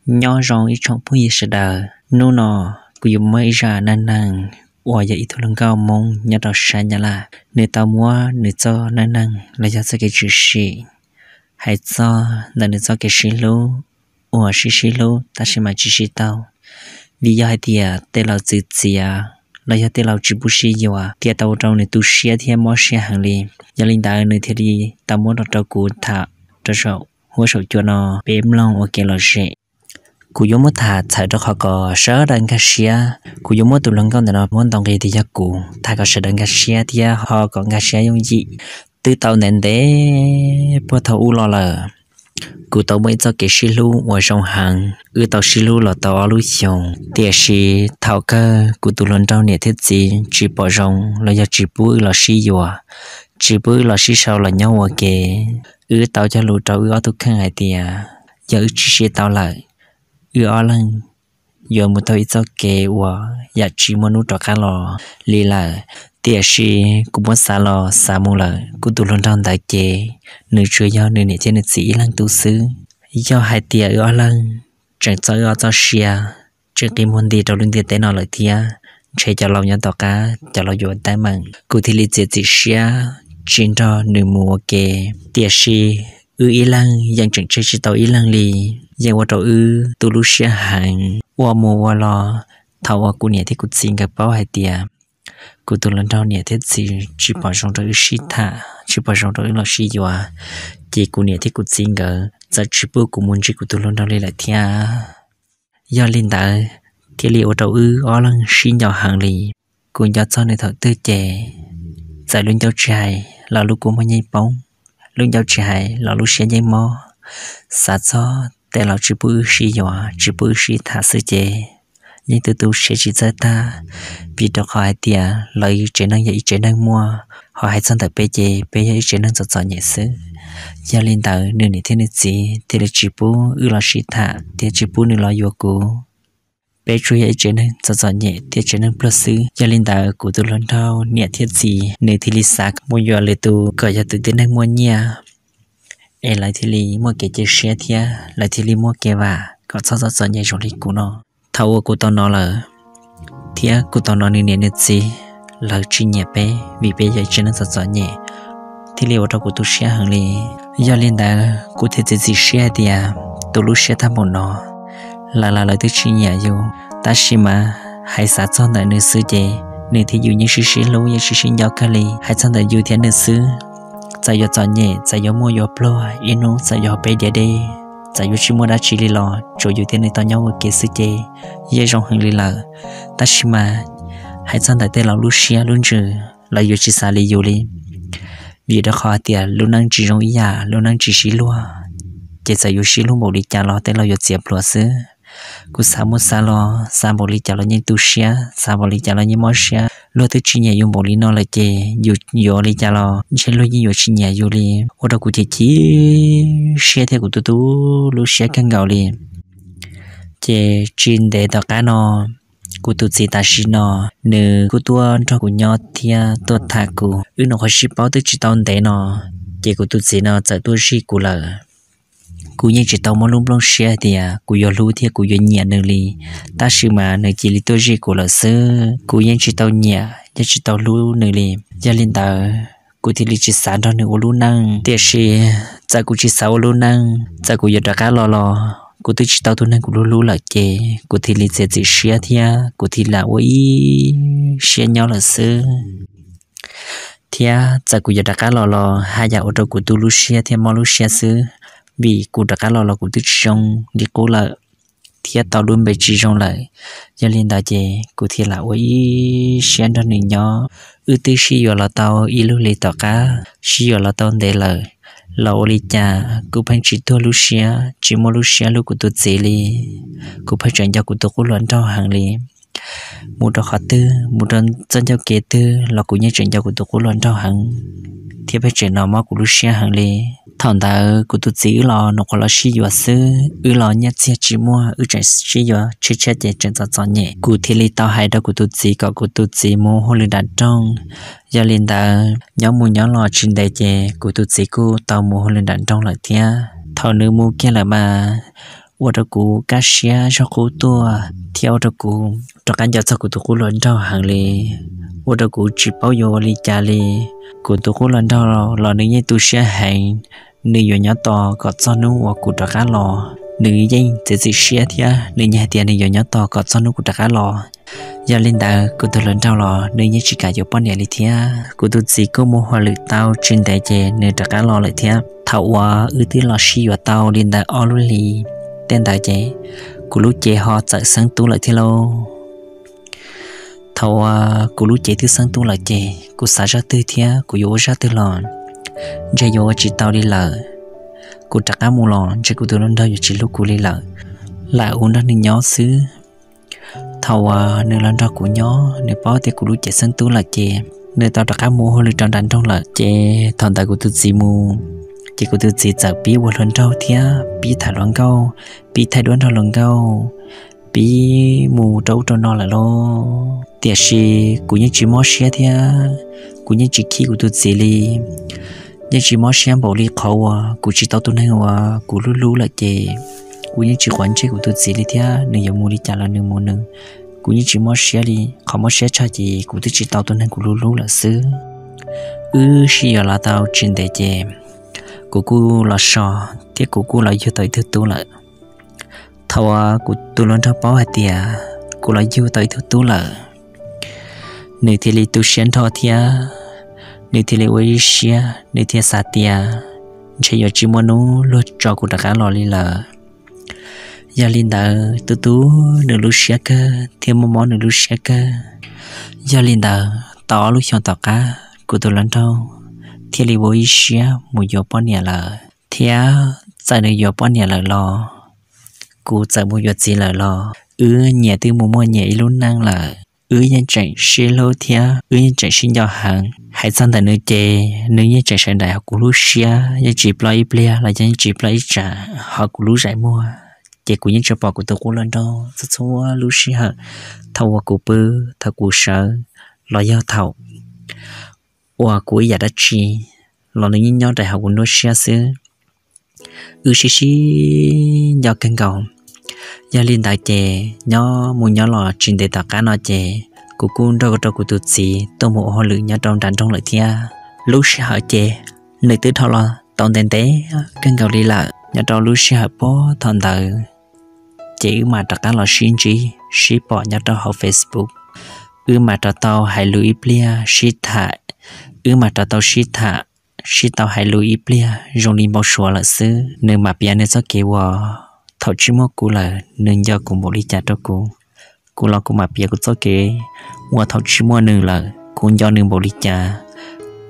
Nyob zoo ib tsoom phooj ywg sawv daws, hnub no kuv yuav muab ib zaj neej neeg uas yog ib tug hluas nkauj Hmoob nyob rau sab Nyab Laj, nws tau muab nws txoj neej neeg los yog txoj kev tshwm sim hais txog ntawm nws txoj kev sib hlub uas sib sib hlub tab sis mas tsis sib tau, vim yog hais tias tej laus txwv txiav los yog tej laus tsis pub sib yuav thiaj tau ua rau nws tu siab thiab mob siab heev li. Yog li ntawd nws thiaj li tau muab los rau kuv tham rau saum huab saum cua no, peb mloog ua kev lom zem. Kuv yuav muab tham txhawm rau qhov kom sawv daws nkag siab. Kuv yuav muab tus hluas nkauj ntawm no muab ntaus nqi tias yog kuv, tham kom sawv daws nkag siab thiab ho kom nkag siab yooj yim. Twb tau ntev ntev puag thaum ub los lawm, kuv tau muaj ib txoj kev sib hlub uas zoo heev. Wb tau sib hlub los tau ob lub xyoos, tiam sis thaum kawg kuv tus hluas nraug niam thiab txiv tsis pom zoo los yog tsis pub wb los sib yuav, tsis pub wb los sib sau los nyob ua ke. Wb tau cog lus rau wb ob tug kheej hais tias yog wb tsis sib tau lawm, wb ob leeg yuav mus taug ib txoj kev uas yam tsis muaj hnub rov qab los li lawm. Tiam sis kuv muab xav los xav mus lawm, kuv tus hluas nraug ntawd ces nws tsuas yog nws niam thiab nws txiv ib leeg tu xwb. Yog hais tias wb ob leeg tseem txo wb ob txoj sia, tseem qi muag nti rau lub ntiaj teb no lawm thiab, ntshe cov laus nyob tom qab cov laus yuav teeb meem. Kuv thiaj li txiav txim siab tsis nrog nws mus ua ke. Tiam sis wb ib leeg yeej tseem tseg tsis tau ib leeg li, yeej ua rau wb tu lub siab heev. Ua mus ua los, thaum uas kuv niam thiab kuv txiv nkawd paub hais tias kuv tus hluas nraug niam thiab txiv tsis pom zoo rau wb sib tham, tsis pom zoo rau wb los sib yuav, ces kuv niam thiab kuv txiv nkawd txawm tsis pub kuv mus ntsib kuv tus hluas nraug li lawm thiab. Yog li ntawd, thiaj li ua rau wb ob leeg sib nco heev li. Kuv nco txog nws thaum twg ces txawm lub ncauj tsis hais los lub kua muag yeej poob, lub ncauj tsis hais los lub siab yeej mob. Xav txog tej laus tsis pub wb sib yuav, tsis pub wb sib tham xwb ces yeej tu tu siab tsis txawj tag, vim rau qhov hais tias lawv tsev neeg yog ib tsev neeg muaj, ho hais txog ntawm peb ces peb yog ib tsev neeg txom txom nyem xwb. Yog li ntawd, nws niam thiab nws txiv thiaj li tsis pub wb los sib tham thiab tsis pub nws los yuav kuv. Peb tsuas yog ib tsev neeg txom txom nyem thiab tsev neeg pluag xwb. Yog li ntawd, kuv tus hluas nraug niam thiab txiv nws thiaj li xav mus yuav lwm tus kom yog tus tib neeg muaj nyiaj, es lawv thiaj li muaj kev cia siab thiab lawv thiaj li muaj kev vam kom txhob txom txom nyem zoo li kuv no. Thaum uas kuv tau hnov lawm, thiab kuv tau hnov nws niam nws txiv lawv tsis nyiam peb vim peb yog ib tsev neeg txom txom nyem, thiaj li ua rau kuv tu siab heev li. Yog li ntawd, kuv thiaj txiav txim siab hais tias, tus lub siab tag npaum no, lawv los lawv twb tsis nyiam yus, tab sis mas hais xav txog ntawm nws xwb ces nws thiab yus yeej sib sib hlub, yeej sib sib nco kawg li. Hais txog ntawm yus thiab nws xwb, txawm yuav txom nyem, txawm yuav muaj yuav pluag, ib hnub txawm yuav peb diav dej, txawm yuav tsis muaj dab tsi li los tsuas yus thiab nws tau nyob ua ke xwb ces yeej zoo heev li lawm. Tab sis mas hais txog ntawm tej laus lub siab lub ntsws, lawv yuav tsis xav li yus li. Vim rau qhov hais tias lub neej tsis zoo ib yam, lub neej tsis sib luag, ces txawm yuav sib hlub npaum li cas los tej laus yuav txiav plhuav xwb. Kuv xav mus xav los, xav npaum li cas los yeej tu siab, xav npaum li cas los yeej mob siab. Luag twb tsis nyiam yus npaum li no lawm ces yus yuav li cas los ntshe luag yeej yuav tsis nyiam yus li. Ua rau kuv chim chim siab thiab kuv tu tu lub siab kawg nkaus li. Ces tsis ntev tom qab no, kuv tus txiv tam sim no nws kuj tuaj nrog kuv nyob thiab tuaj tham kuv. Wb nyuam qhuav sib paub twb tsis tau ntev no, ces kuv tus txiv no txawm tuaj zij kuv lawm. Kuv yeej tsis tau muaj lub nplooj siab tias kuv yuav hlub thiab kuv yuav nyiam nws li, tab sis mas nws cia li tuaj zij kuv lawm xwb. Kuv yeej tsis tau nyiam, yeej tsis tau hlub nws li. Yog li ntawd, kuv thiaj li tsis xav nrog nws ua lub neej. Tiam sis txawm kuv tsis xav ua lub neej, txawm kuv yuav rov qab los los kuv twb tsis tau tus neeg kuv hlub hlub lawm ces kuv thiaj li txiav txim siab thiab kuv thiaj lam ua ib siab nyob lawm xwb. Thiab txawm kuv yuav rov qab los los haj yam ua rau kuv tu lub siab thiab mob lub siab xwb, vim kuv rov qab los los kuv twb tsis zoo li qub lawm, thiab tau lub npe tsis zoo lawm. Yog li ntawd ces kuv thiaj lam ua ib siab nrog nws nyob. Wb twb sib yuav los tau ib lub hlis tom qab, sib yuav los tau ntev lawm, los ua li cas kuv pheej tsis tuag lub siab, tsis muaj lub siab hlub kuv tus txiv li. Kuv pheej tseem nco kuv tus qub hluas nraug heev li. Mus rau qhov twg, mus rau txoj ncauj kev twg los kuv yeej tseem nco kuv tus qub hluas nraug heev, thiab pheej tseem hnov mob kuv lub siab heev li. Thaum ntawd kuv tus txiv wb los nyuam qhuav los sib yuav xwb, wb los nyiaj txiag tsis muaj, wb tseem sib yuav tshiab tshiab ces tseem txom txom nyem. Kuv thiaj li tau hais rau kuv tus txiv kom kuv tus txiv mus hu lwm nram nroog. Yog li ntawd, nyob mus nyob los tsis ntev ces kuv tus txiv kuj tau mus hu lwm nram nroog lawm thiab. Thaum nws mus kiag lawm mas ua rau kuv kaj siab zog qub tuaj thiab ua rau kuv rov qab nco txog kuv tus qub hluas nraug heev li, ua rau kuv tsis paub yuav ua li cas li. Kuv tus qub hluas nraug los nws yeej tu siab heev, nws yuav nyob tos kom txog hnub uas kuv rov qab los. Nws yeej txiav txim siab thiab nws yeej hais tias nws yuav nyob tos kom txog hnub kuv rov qab los. Yog li ntawd kuv tus hluas nraug los nws yeej tsis kam yuav poj niam li thiab. Kuv tus txiv kuj mus hauj lwm tau tsis ntev ces nws rov qab los lawm thiab. Thaum uas wb twb los sib yuav tau li ntawm ob lub hlis tej ntawd ces kuv lub cev ho txawm xeeb tub lawm thiab lauj. Thaum uas kuv lub cev twb xeeb tub lawm ces kuv xav zaj twg thiab kuv yuav ua zaj twg los ntshe yuav ua tsis tau li lawm. Kuv rov qab mus los ntshe kuv tus hluas nraug yuav tsis hlub kuv li lawm, lam ua nrog nws nyob xwb. Thaum uas nws los nrog kuv nyob, nws paub tias kuv lub cev xeeb tub lawm ces nws tau rov qab mus ua hauj lwm rau nram nroog lawm. Ces thaum ntawd kuv tus txiv mus, ces kuv tus txiv txawm pib ua hluas nraug thiab pib tham hluas nkauj, pib thaij duab nrog hluas nkauj, pib mus rau ub rau no lawm lauj. Tiam sis kuv yeej tsis mob siab thiab kuv yeej tsis khib kuv tus txiv li. Yeej tsis mob siab npaum li qhov uas kuv tsis tau tus neeg uas kuv hlub hlub lawm ces kuv yeej tsis quav ntsej kuv tus txiv li thiab nws yuav mus li cas los nws mus nws. Kuv yeej tsis mob siab li, qhov mob siab tshaj ces kuv twb tsis tau tus neeg kuv hlub hlub lawm xwb. Wb sib yuav los tau tsis ntev ces kuv kuj los so thiab kuv kuj los yug tau ib tug tub lawm. Thaum uas kuv tus hluas nraug paub hais tias kuv los yug tau ib tug tub lawm, nws thiaj li tu siab nrho thiab nws thiaj li ua ib siab, nws thiaj xav tias ntshe yuav tsis muaj hnub luag tso kuv rov qab los li lawm. Yog li ntawd tu tu nws lub siab kawg thiab mob mob nws lub siab kawg. Yog li ntawd tau ob lub xyoos tom qab kuv tus hluas nraug thiaj li ua ib siab mus yuav poj niam lawm. Thiab txawm nws yuav poj niam lawm los, kuv txawm mus yuav txiv lawm los, wb nyias twb mus muaj nyias ib lub neej lawm. Wb yeej tseem sib hlub thiab wb yeej tseem sib nco heev. Hais txog ntawm nws ces nws yeej tseem sawv daim hauv kuv lub siab, yeej tsis ploj ib pliag los yeej tsis ploj ib tsam hauv kuv lub zais muag. Ces kuv yeej tseem pom kuv tus qub hluas nraug txhua txhua lub sij hawm, thaum uas kuv pw, thaum kuv sawv, los yog thaum uas kuv ib yam dab tsi los nws yeej nyob daim hauv kuv nruab siab xwb. Wb sib sib nco kawg nkaus. Yog li ntawd ces nyob mus nyob los tsis ntev tom qab no ces kuv kuj nrog rau kuv tus txiv tuaj mus ua hauj lwm nyob rau nram nroog lawm thiab. Lub sij hawm ces nws twb dhau los tau ntev ntev kawg nkaus li lawm. Nyob rau lub sij hawm puag thaum ntawd ces wb mam rov qab los sib ntsib sib pom nyob rau hauv Facebook. Wb mam rov tau hais lus ib pliag sib tham, wb mam rov tau sib tham, sib tau hais lus ib pliag zoo li npau suav lawm xwb. Nws mam piav nws txoj kev uas thaum tsis muaj kuv lawm nws nco kuv npaum li cas rau kuv. Kuv los kuv mam piav kuv txoj kev uas thaum tsis muaj nws lawm kuv nco nws npaum li cas.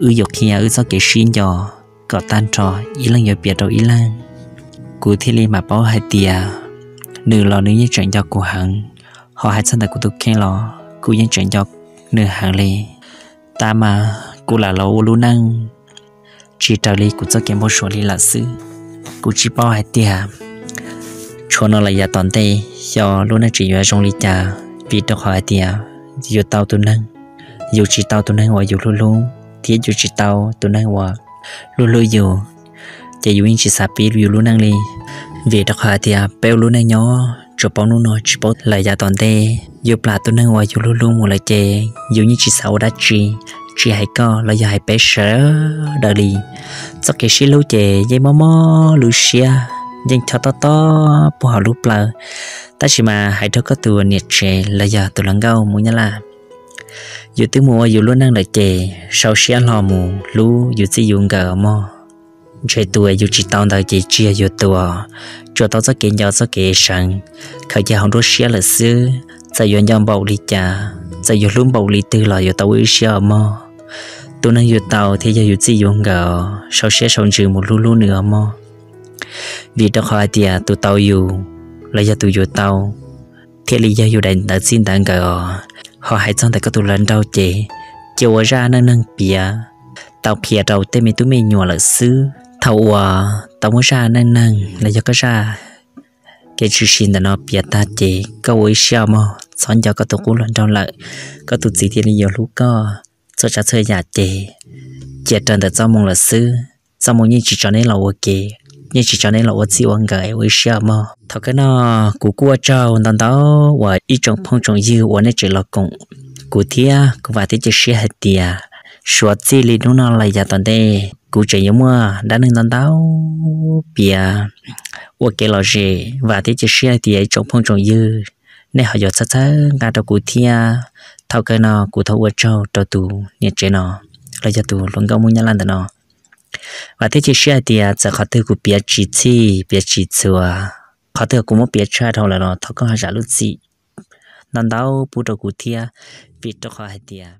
Wb yuav qhia wb txoj kev sib nco kom tag nrho, ib leeg yuav piav rau ib leeg. Kuv thiaj li mam paub hais tias nws los nws yeej tseem nco kuv heev. Ho hais txog ntawm kuv tus kheej los kuv yeej tseem nco nws heev li. Tab mas kuv lam los ua lub neej tsis raws li kuv txoj kev npau suav li lawm xwb. Kuv tsis paub hais tias tshuav no los yav tom ntej xyov lub neej tseem yuav zoo li cas, vim rau qhov hais tias yus tau tus neeg, yus tsis tau tus neeg uas yus hlub hlub, thiab yus tsis tau tus neeg uas hlub hlub yus, ces yus yeej tsis xav pib yus lub neej li. Vim rau qhov hais tias peb ua lub neej nyob tsuas paub hnub no tsis paub lawm yav tom ntej. Yus plam tus neeg uas yus hlub hlub mus lawm ces yus yeej tsis xav ua dab tsi, tsis hais koj los yog hais peb sawv daws li. Txoj kev sib hlub ces yeej mob mob lub siab, yeej chob tob tob puag hauv lub plawv. Tab sis mas hais rau koj tus niam tsev los yog tus hluas nkauj Hmoob Nyab Laj, yus twb mus ua yus lub neej lawm ces sau siab hlo mus hlub yus txij yus nkawm mog. Ntshe tus yus tsis tau ntawd ces tsis yog yus tus, tsuas tau txoj kev nco txoj kev seev khaws cia hauv nruab siab lawm xwb. Txawm yuav nco npaum li cas, txawm yuav hlub npaum li twg los yuav tau ua ib siab os mog. Tus neeg yus tau thiaj yog yus txij yus nkawm, sau siab sau ntsws mus hlub hlub nws os mog. Vim rau qhov hais tias tus tau yus los yog tus yus tau thiaj li yog yus daim ntawv txij ntawv nkawm os. Ho hais txog ntawm koj tus hluas nraug ces cia ua zaj neej neeg piav tau qhia rau tej me tub me nyuam lawm xwb. Thaum uas tau muab zaj neej neeg los yog koj zaj kev tshwm sim ntawm no piav tag ces koj ua ib siab mog, txhob nco koj tus qub hluas nraug lawm. Koj tus txiv thiaj li yuav hlub koj. Txhua tsav txhua yam ces cia raws ntawm txoj moo lawm xwb. Txoj moo yeej tsis tso neb los ua ke. yeej tsis tso nej los ua txij ua nkawm ua ib siab mog. Thaum kawg no kuv kuj ua tsaug ntau ntau uas ib tsoom phooj tsoom ywg uas nej tseem los koom kuv thiab kuv vam thiab cia siab hais tias suav txij li hnub no los yav tom ntej kuv tseem yuav muaj dab neeg ntau ntau piav ua kev lom zem. Vam thiab cia siab hais tias ib tsoom phooj tsoom ywg nej ho yuav txhawb txhawb nqa rau kuv thiab. Thaum kawg no kuv thov ua tsaug rau tus niam tsev no los yog tus hluas nkauj Hmoob Nyab Laj ntawm no. Vam thiab cia siab hais tias txawm qhov twg kuv piav tsis txhij piav tsis txhua, qhov twg kuv muab piav tshaj dhau lawm los thov koj ho zam lub txim ntau ntau pub rau kuv thiab, vim rau qhov hais tias